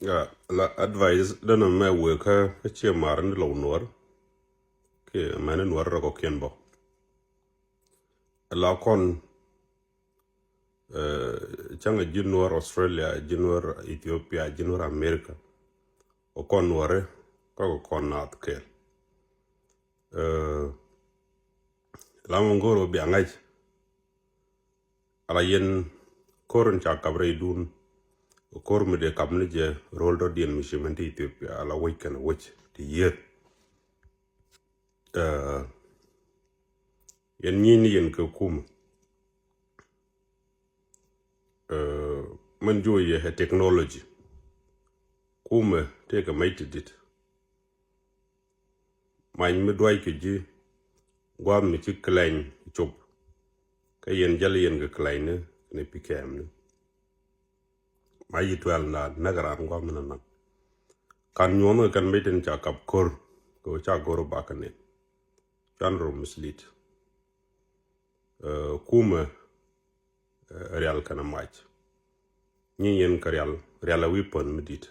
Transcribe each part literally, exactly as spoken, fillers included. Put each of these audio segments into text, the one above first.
Ya, la advice dena mɛ wek kä, kä cie mar ni lɔw nuɔr. Kiɛ mɛni nuɔr rɛ kɔ kiɛn bɔ. La kɔn, eh, cäŋ a ji̱ nuɔr Australia, ji̱ nuɔr Ethiopia, ji̱ nuɔr America. Ɔ kɔn nuɔri, kä kɔ kɔn naath kɛɛl. Eh, la mɛ ŋo̱r wä bia ŋa̱c. Ala yɛn ko̱r in ca kap rɛy dun. Ko̱r mi dee kap ni jɛ ro̱l dɔ̱diɛn mi ci mɛn ti Ethiopia, ala wec kɛn wec ti yieth. Eh, yɛn nyi̱i̱n ni yɛn kɛ kum. Eh, mɛn juɔ yɛ ɛ technology. Kumɛ tëëkɛ mec ti dit. Mac mi duac kɛ ji̱ gua̱a̱th mi ci kilɛny cop. Kä yɛn jäl yɛn kɛ kilɛny ni kɛn pikɛm ni. Mac yi tuɛl na näk raan gua̱a̱th mi na naŋ. Kan nyuɔ̱n kɛ kɛn mec tin ca kap ko̱r kɛ ca go̱r bakɛ ni. Cuan rɔ mislead. Eh, kumɛ, eh, rial kɛnɛ mac. Nyi yɛn kɛ rial, rial a weapon mi dit.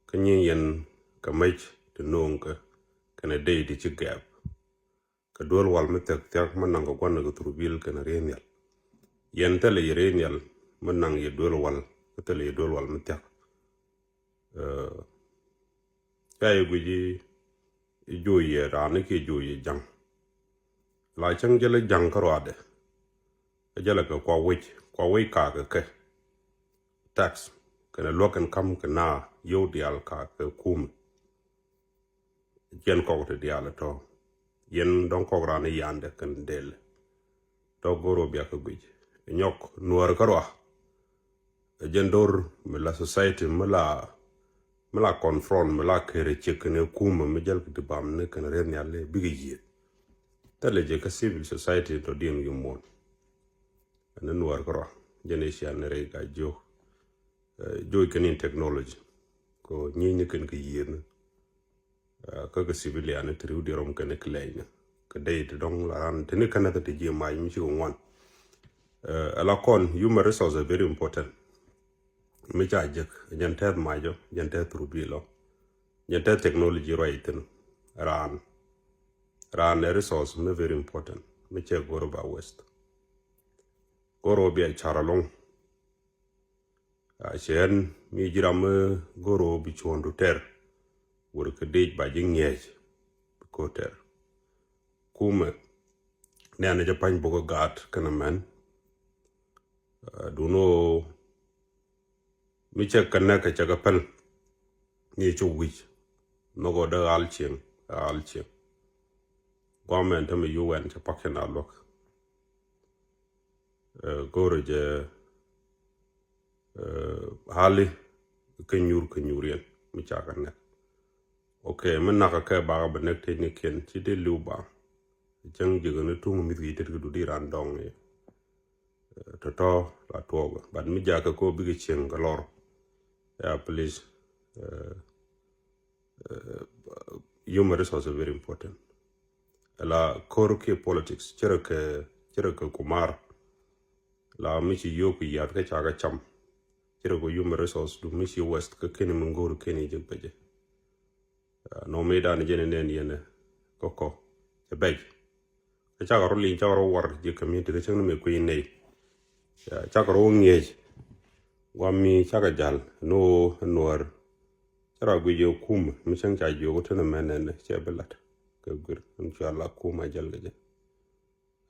Kä nyi yɛn kɛ mec ti no̱o̱ŋ kɛ kɛnɛ dey ti ci gɛɛp. Kɛ duel wal mi thiak thiak mi naŋ kɛ gua̱n kɛ thurbil kɛnɛ riey nhial. Yɛn thilɛ yɛ riey nhial mi naŋ yɛ duel wal, kä thilɛ yɛ duel wal mi thiak. Eh, ca yɛ guic i̱, i̱ jo̱o̱c yɛ raan i̱ kiɛ jo̱o̱c yɛ ja̱ŋ. La cäŋ jälɛ ja̱ŋ kä ruaadɛ. Kä jälɛ kɛ kua wec, kua wec kakä kɛ. Tax, kɛnɛ luäk kɛn ka̱m kɛ na yio̱w diaal kakä kumɛ. Ciɛn kɔk ti diaal tɔ. Yɛn dɔ̱ŋ kɔk raan i̱ yandɛ kɛn del. Tɔ go̱r wä biak kɛ guic. Nyɔk nuɔr kä rua. Ɛ jɛn dor mi la society mi la, mi la confront, mi la kere cek kɛn ɛ kumɛ mi jäl kɛ ti bam ni kɛn rɛn nhial bikɛ yieth. Thilɛ jɛ kä civil society tɔ diɛn yum muɔn. Ɛn ni nuɔr kä rua. Jɛn i̱ cian ni rɛy ka jiök. Eh, joc kɛn in technology. Kɛ nyieny ni kɛn kɛ yieth ni. Eh, kä kɛ civilian ni ti riw di rɔm kɛn kɛ lɛny ni. Kɛ dey ti dɔŋ la ran ti ni kɛn kɛ ti jiɛ mac mi ci kɛ ŋuan. Eh, ala kɔn human resource are very important. Mi ca jek, jɛn tɛth mac ɔ, jɛn tɛth through bill ɔ. Jɛn tɛth technology ruac thin. Ran. Ran ɛ resource mi very important. Mi cɛ go̱r ba waste. Go̱r wä bia car alɔŋ. A cɛ ɛn mi ji̱ ram mi go̱r wä bi cuɔ̱n du tɛr. Wur kɛ dec ba ji̱ ŋiɛc. Bi ko̱ tɛr. Kumɛ. Nɛn jɛ pa̱ny buk ɛ gaat kɛnɛ mɛn. Ah, duno mi cɛ kɛ nɛk kɛ cɛ kɛ päl. Ni cɛ wi̱c. Nhɔkɔ dee ɣal cieŋ, ɣal cieŋ. Guamɛn tämɛ yu wɛn cɛ pa̱k kɛn a luäk. Eh, go̱rɛ jɛ, eh, hali kɛ nyur, kɛ nyur yɛn mi ca kɛ nɛk. Ok, mi nak kɛ bakɛ bɛ nɛk tec ni kiɛn ci dee liw ba. Cäŋ jek ni tuŋ mi̱th ki tet kɛ dudi ran dɔŋ ni. Eh, tɔtɔ la tuɔk. But mi jakɛ ko bikɛ cieŋ kɛ lɔr. Yeah, please. Eh, eh, human resource is very important. La kor kiɛ politics, cɛ rɛ kɛ, cɛ rɛ kɛ kumar. La mi ci yo̱o̱k yath kä ca kɛ cam. Cɛ rɛ kɛ human resource du mi ci waste kä keni mi ŋo̱r keni jek bɛ jɛ. Ah, nɔ mi dan jɛn nɛn yɛn kɔkɔ cɛ bɛc. Kä cakɛ rɔ liŋ, cakɛ rɔ war ji̱ community kä cäŋ ni mɛ kui̱ nɛy. Ya, cakɛ rɔ ŋiɛc. Guam mi cakɛ jal ni ɣöö nuɔr. Cɛ rɔ guic yɛ kum mi cäŋ ca jiök thin mɛ nɛn cɛ bi lat. Kɛ guir in cua la kum a jal kɛ jɛ.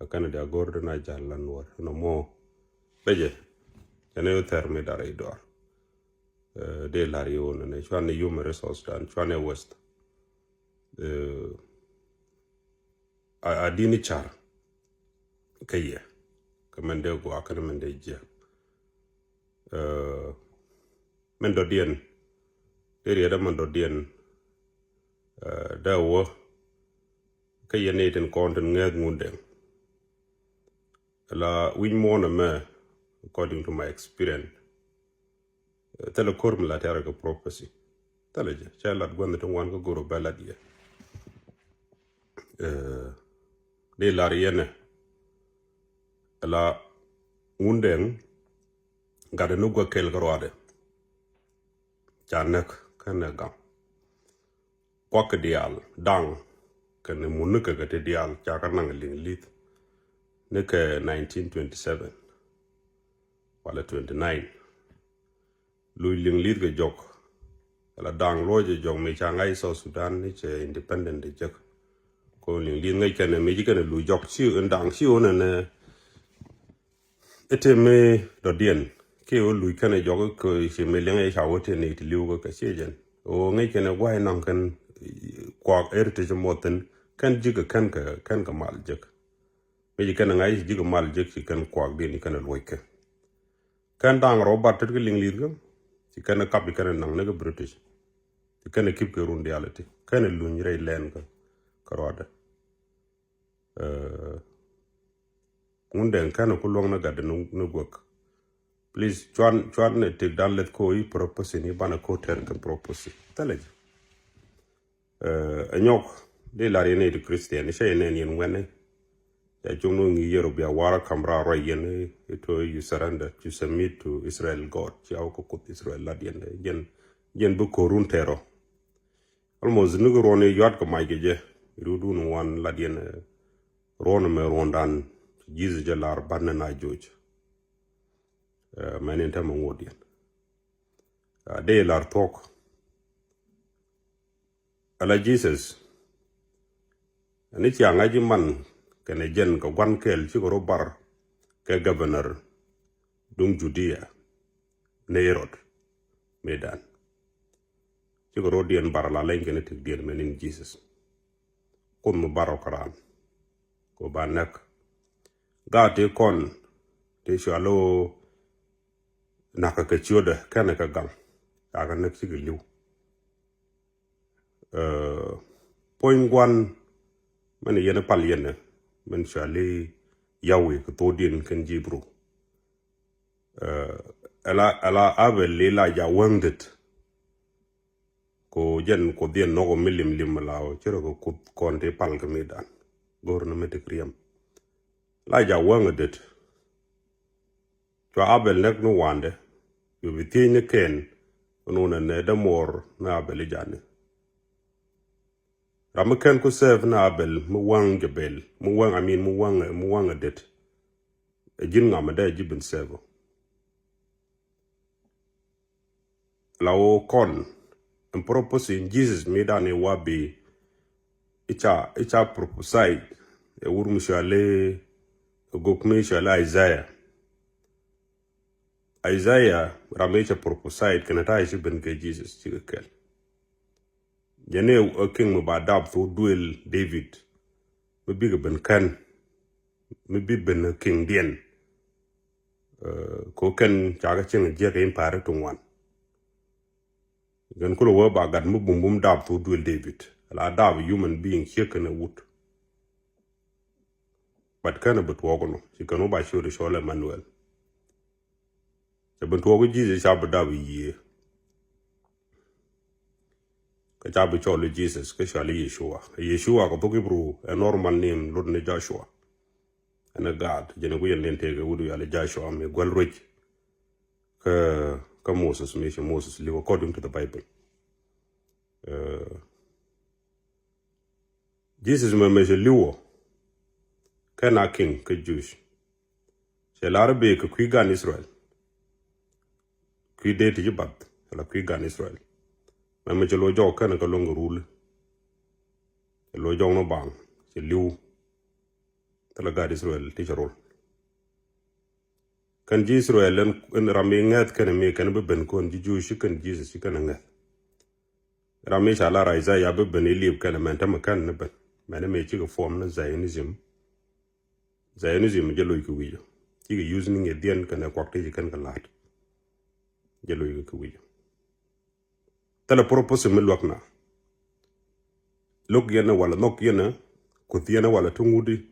A kɛn dia go̱r dina jal la nuɔr nɔ mɔ. Bɛ jɛ. Cɛ ni thɛr mi dar i̱ dɔr. Eh, dee la̱r yɛ wun ni cuan ni human resource dan cuan ni waste. Eh, a, a dini car kä yɛ kä mɛn dee guak kä mɛn dee jiɛ. Eh, mɛn dɔ̱diɛn dee riɛt mɛn dɔ̱diɛn. Eh, dee wä kä yɛ ni tin kɔn tin ŋɛth ŋun dɛŋ. La wi̱ny muɔ̱ɔ̱n ɛmɛ, according to my experience. Eh, thilɛ ko̱r mi la tɛrɛ kɛ prophecy. Thilɛ jɛ, cɛ lat gua̱n ti ŋuan kä go̱r bɛ lat yɛ. Eh, di lar yɛnɛ. La ŋun dɛŋ gat ni guɛ kɛl kä ruadɛ. ca näk kɛnɛ gaŋ. Kuak kɛ diaal da̱ŋ kɛnɛ mun ni kɛ kɛ ti diaal ca kɛ naŋ liŋ li̱th ni kɛ nineteen twenty-seven wala twenty-nine. Luc liŋ li̱th kɛ jɔk. Ala da̱ŋ luɔc jɛ jɔk mi ca ŋa̱c South Sudan ni cɛ independent jɛ jek. Ko liŋ li̱th ŋäc kɛnɛ mi ci kɛnɛ luc jɔk ci in da̱ŋ ci wä nɛnɛ. Ite mi dɔ̱diɛn kiɛ wä luc kɛnɛ jɔk kɛ ci mi liŋ i̱ ca wä tin i̱ ti li̱w kɛ kɛ ci jɛn. Wä ŋäc kɛnɛ gua̱c naŋ kɛn kuak er ti ci muɔth thin kɛn ji̱ kɛ kɛn kɛ kɛn kɛ mal jek. Mi ci kɛn ŋa̱c ji̱ kɛ mal jek ci kɛn kuak diɛn ci kɛn luɔc kɛ. Kɛn da̱ŋ rɔ bar tet kä liŋ li̱th kä ci kɛn kap ci kɛn naŋ ni kä British. Ci kɛn kip kɛ run diaal iti kɛn luny rɛy lɛn kä kä ruadɛ. Ŋun dɛŋ kɛn ku luɔŋ ni gat ni guäk. Please cuan cuan ni tik dan leth ko i̱ propose ni banɛ ko tɛr kɛ propose thilɛ jɛ. Ɛ nyɔk di lar yɛn i̱ ti Christian cɛ yɛn nɛn yɛn wɛn i̱ ca cuŋ ni ŋi̱i̱c yɛr bia war kam ra ruac yɛn i̱ to you surrender, you submit to Israel God. Ci aw kɛ kuth Israel lat yɛn jɛn jɛn bi ko̱run tɛrɔ. Almost ni kɛ ruɔn i̱ yuat kɛ mac kɛ jɛ i̱ rudun wan lat yɛn ruɔn mɛ ruɔndan. Jesus jɛ lar ban ni na joc. Mɛn in tɛmɛ ŋot yɛn dee lar thuɔk. Ala Jesus ani cia ŋa̱c i̱ man kɛnɛ jɛn kɛ gua̱n kɛɛl cikɛ rɔ bar kɛ governor duŋ Judea ni Herod mëëdan. Cikɛ rɔ diɛn bar la leny kɛnɛ tik diɛn mɛ niŋ Jesus. Kuoth mi bar rɔ kɛ raan kɛ ba näk. Gaat ti kɔn ti cua lo nakä kɛ ciötdɛ kɛnɛ kɛ gaŋ ca kɛ näk cikɛ li̱w. Puɔ̱ny gua̱n mɛn yɛn pal yɛn mɛn cua li yawi kɛ thok diɛn kɛn Jibru. Ɛla ɛla Abel li la ja wäŋ det. Ko jɛn kuoth yɛn nɔk mi lim lim la ci rɔ kɛ kuoth kɔn ti pal kɛ mi dan go̱r ni mi ti kɛ riɛm. La ja wäŋ det. Cua Abel näk ni wandɛ. Yu bi thiec ni kɛn nunɛ nɛ dämuɔr ni Abel i̱ jani. Ram mi kɛn ku sɛɛp ni Abel mi wäŋ jɛ bel mi wäŋ amin mi wäŋ mi wäŋ ɛ det. Ɛ ji̱n ŋam ɛ dee ji̱ bin sɛɛp. La wä kɔn in prophecy in Jesus mi dan i̱ wa bi i̱ ca i̱ ca prophesy ɛ wur mi cɔali ɛ gok mi cɔali Isaiah. Isaiah ram i̱ ca prophesy kɛn a ta̱a̱ i̱ ci ben kɛ Jesus ci kɛ kɛl. Jɛn i̱ ɛ king mi ba dap thok duël David mi bikɛ ben kɛn mi bi ben ɛ king diɛn. Ko kɛn cakɛ cieŋ jiɛk in pa̱a̱ri tuŋ wan. Kɛn kulɛ wee ba gat mi bumbum dap thok duël David la dap human being ciek kɛn ɛ wut. But kɛn ɛ bi tuɔɔk nɔ ci kɛn wä ba ciöt ɛ cɔl Emmanuel. Cɛ bi tuɔɔk Jesus ca bi dap i̱ yiëë. Kä ca bi cɔl i̱ Jesus kä cɔal i̱ Yeshua. Yeshua kɛ thok Hebrew ɛ normal name lot ni Joshua. Ɛn ɛ gaat jɛn ɛ ku yɛn den tëëk ɛ wut wial i̱ Joshua mi guäl ruec. Kä kä Moses mi ci Moses li̱w according to the Bible. Jesus mɛ mɛ cɛ li̱w ɔ kɛn a king kä Jewish. Cɛ lar i̱ bee kɛ kui̱ gan Israel. Kui̱ dee ti ci bath ala kui̱ gan Israel. Mɛ mɛ cɛ lo̱c jɔk kɛn kä lo̱ŋ kɛ ruli. Cɛ lo̱c jɔk ni baŋ cɛ li̱w. Thilɛ gat Israel ti cɛ rol. Kɛn ji̱ Israel ɛn ram mi ŋɛth kɛn mi kɛn bi ben kɔn ji̱ Jewish ci kɛn Jesus ci kɛn ŋɛth. Ram mi ca lar Isaiah bi ben i̱ liep kɛn mɛn tämɛ kɛn ni ben mɛn mi cikɛ form ni Zionism. Zionism jɛ loc kɛ wi̱cä cikɛ use ni ŋi̱eth diɛn kɛn ɛ kuak ti ci kɛn kɛ la̱t. Jɛ loc kɛ wi̱cä. Thilɛ prophecy mi luäk na. Lo̱k yɛn ɛ wala nhɔk yɛn ɛ kuth yɛn ɛ wala ti ŋut i̱.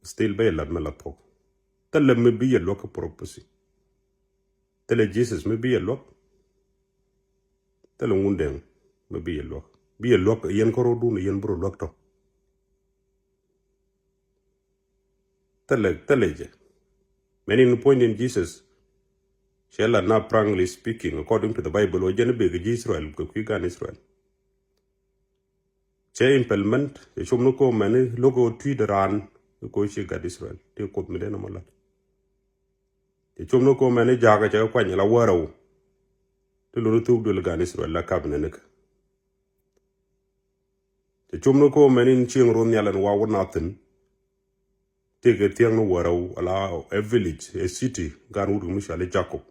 Still bɛ yɛ lat mi la thuɔk. Thilɛ mi bi yɛ luäk kä prophecy. Thilɛ Jesus mi bi yɛ luäk. Thilɛ ŋundɛŋ mi bi yɛ luäk bi yɛ luäk yɛn kä rɔdun yɛn bi rɔ luäk tɔ. Thilɛ thilɛ jɛ. Mɛn in puɔ̱ny din Jesus Cɛ la na, frankly speaking, according to the Bible, wä jɛn bek ji̱ Israel kɛ kui̱ gan Israel. Cɛ implement, cɛ com ni ko mɛni lo̱k ɔ tui̱dɛ raan ko ci gat Israel ti Kuoth mi den mɔ lat. Cɛ com ni ko mɛni jakä cɛ kuany la wärä wä ti luni thuk duel gan Israel la kap ni nik. Cɛ com ni ko mɛni in cieŋ ron nhial ɛn wa wä nathin. Tëëkɛ thiäŋ ni wärä wä ala a village, a city, gan wut kɛ mi cɔali Jacob,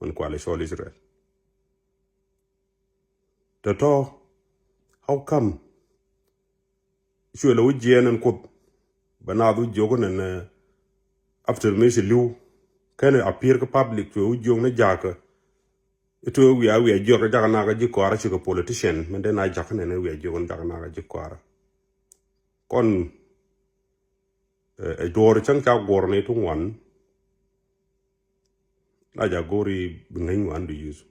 mɛn kualɛ cɔl Israel. Tɔ̱tɔ̱, how come cuɛ lɛ wä jiɛɛn ɛn Kuoth bɛ naath wä jiök ɛn ɛn, eh, after mi ci li̱w kɛn appear kä public cuɛ wä jiök ni jakä. It wä wiaa wiaa jiök kä jakä nakä ji̱ kɔaarä cikɛ politician mɛn dee na jakä nɛn wiaa jiök ni jakä nakä ji̱ kɔaarä. Kɔn, eh, eh, duɔɔr cäŋ ca guɔr ni ti ŋuan. La ja go̱ri bi ŋäny ŋuan di use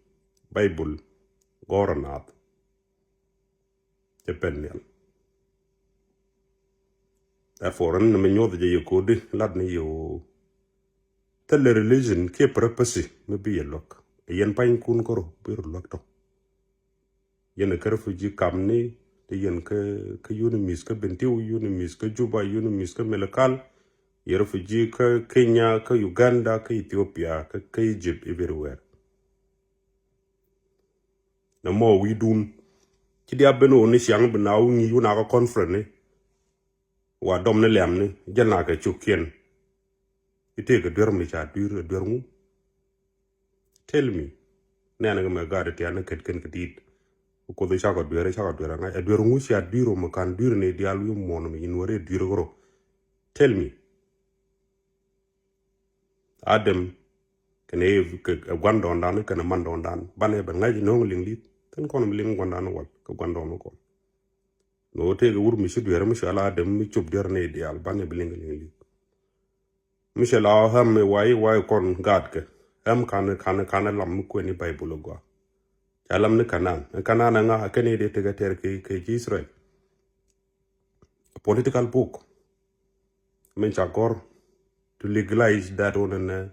Bible gɔr a naath. Cɛ pɛn nhial. Therefore ɛn ni mi nyuɔth jɛ yɛ kodi lat ni yɛ woo. Thilɛ religion kiɛ prophecy mi bi yɛ luäk. Yɛn pany kun koro bi ru luäk tɔ. Yɛn kä refugee camp ni, ti yɛn kä, kä UNMISS kä Bentiu, UNMISS kä Juba, UNMISS kä Malakal, yɛ refugee kä Kenya, kä Uganda, kä Ethiopia, kä, kä Egypt, everywhere. Nɛ mɔ wi̱i̱dun ci diap ben wä ni ciaŋ bi na wä ŋi̱i̱c wä na kä conference ni. Wa dɔm ni liam ni jɛ na kɛ cuk kiɛn. Itek kɛ duer mi ca duer, duer ŋu? Tell me. Nɛn kɛ mɛ gaat tian ni kɛt kɛn kɛ dit. Kuoth cakɔ duer, cakɔ duer ŋa̱c. Ɛ duer ŋu cia duer mɛ kan duer ni dial wi̱i̱ muɔn mi in wä rɛ duer kɛ rɔ. Tell me. Adam kɛnɛ Eve kɛ guandɔɔŋdan kɛnɛ mandɔɔŋdan banɛ bɛ ŋa̱c no̱o̱ŋ liŋ li̱th. Kɛn kɔn mi liŋ guandɔɔŋdan wal kɛ guandɔɔŋ kɔn. Nɔ tëëkɛ wur mi ci dueer mi cɔal Adam mi cop dueer ni diaal banɛ bi liŋ liŋ liŋ. Mi cɛ la ɣäm mi way way kɔn gaatkɛ. Ɣäm kan kan kan lam mi kuɛn ni Baibul gɔaa. Ca lam ni Kanan. Kanan ŋa kɛn ni dee tekɛ tɛr kɛ, kɛ ji̱ Israel. A political book. Min ca gɔr to legalize that one and, uh,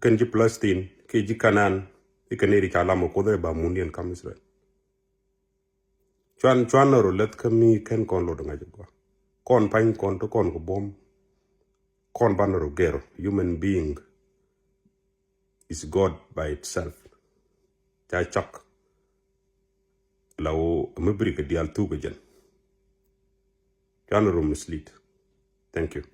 kɛn ji̱ Palestine kɛ ji̱ Kanan. Ikɛ ni di ca lam a Kuoth ɛ ba mun diɛn kam Israel. Cuan, cuan ni ru leth kä mi kɛn kɔn lot ŋa̱c gua. Kɔn pany kɔn ti kɔn kɛ buɔm. Kɔn ban ru gɛr human being is God by itself. Ca cak. La wo mi bri kɛ dial thuk kɛ jɛn. Cuan ni ru mislead. Thank you.